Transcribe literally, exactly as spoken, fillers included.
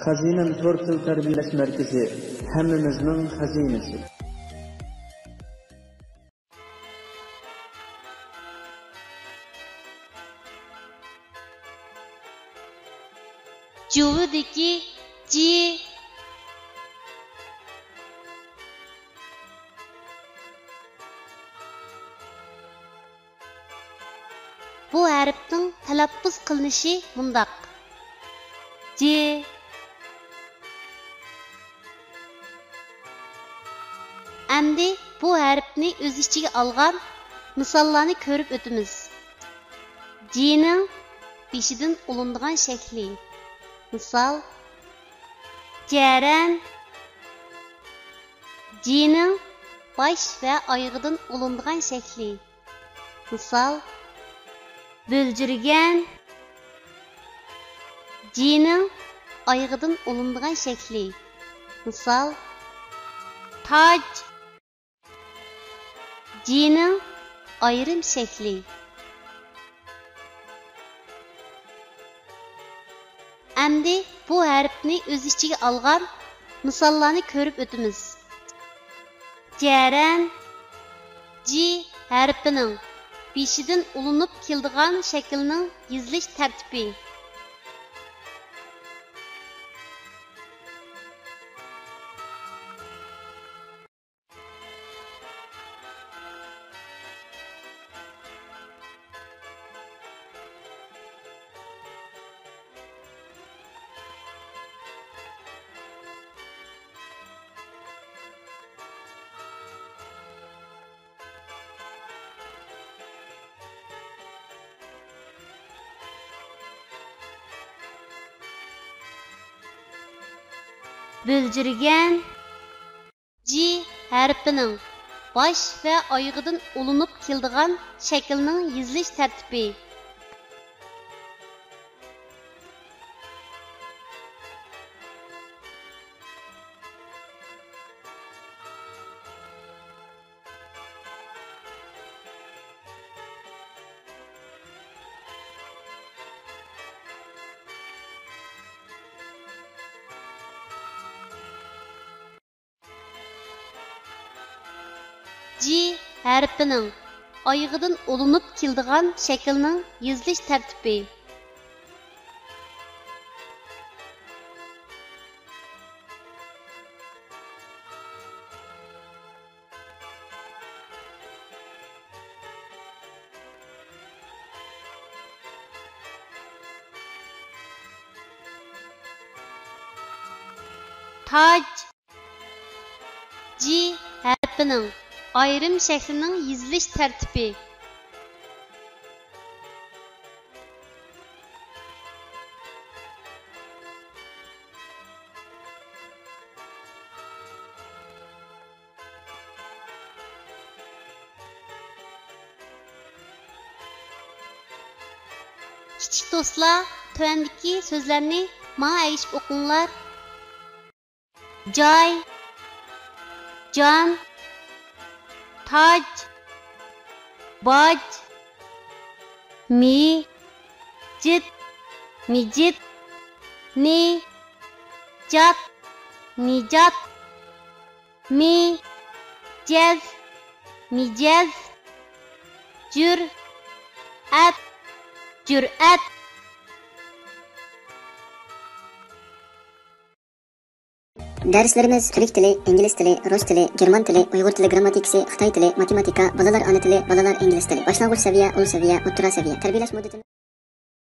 خەزىنەم تور تىل تەربىيەلەش مەركىزى، ھەممىمىزنىڭ خەزىنىسى. جۇۋىدىكى جى. بۇ ھەرپنىڭ تەلەپپۇز قىلىنىشى مۇنداق: جى. ئەمدى بۇ ھەرپنى ئۆز ئىچىگە ئالغان مىساللارنى كۆرۈپ ئۆتىمىز. جىنىڭ بېشىدىن ئۇلىنىدىغان شەكلى. مىسال، جەرەن. جىنىڭ باش ۋە ئايىغىدىن ئۇلىنىدىغان شەكلى. مىسال، بۆلجۈرگەن. جىنىڭ ئايىغىدىن ئۇلىنىدىغان شەكلى. مىسال، تاج. جىنىڭ ئايرىم شەكلى. ئەمدى بۇ ھەرپنى ئۆز ئىچىگە ئالغان مىساللارنى كۆرۈپ ئۆتىمىز. جەرەن، جى ھەرپىنىڭ بېشىدىن ئۇلىنىپ كېلىدىغان شەكىلنىڭ يېزىلىش تەرتىپى. بۆلجۈرگەن. جى ھەرپىنىڭ باش ۋە ئايىغىدىن ئۇلىنىپ كېلىدىغان شەكىلنىڭ يېزىلىش تەرتىپى. جى ھەرپىنىڭ ئايىغىدىن ئۇلىنىپ كېلىدىغان شەكىلنىڭ يېزىلىش تەرتىپى. تاج. جى ھەرپىنىڭ ئايرىم شەكلىنىڭ يېزىلىش تەرتىپى. كىچىك دوستلار، تۆۋەندىكى سۆزلەرنى ماڭا ئەگىشىپ ئوقۇڭلار. جاي، جان، تاج، باج، مىجىت، مىجىت، نىجات، نىجات، مىجەز، مىجەز، جۈرئەت، جۈرئەت. دەرسلىرىمىز تۈرك تىلى، ئىنگلىز تىلى، رۇس تىلى، گېرمان تىلى، ئۇيغۇر تىلى گىرامماتىكىسى، خىتاي تىلى، ماتېماتىكا، بالىلار ئانا تىلى، بالىلار ئىنگلىز تىلى، باشلانغۇچ سەۋىيە، ئۇل سەۋىيە، ئوتتۇرا سەۋىيە. تەربىيەلەش مۇددىتىمىز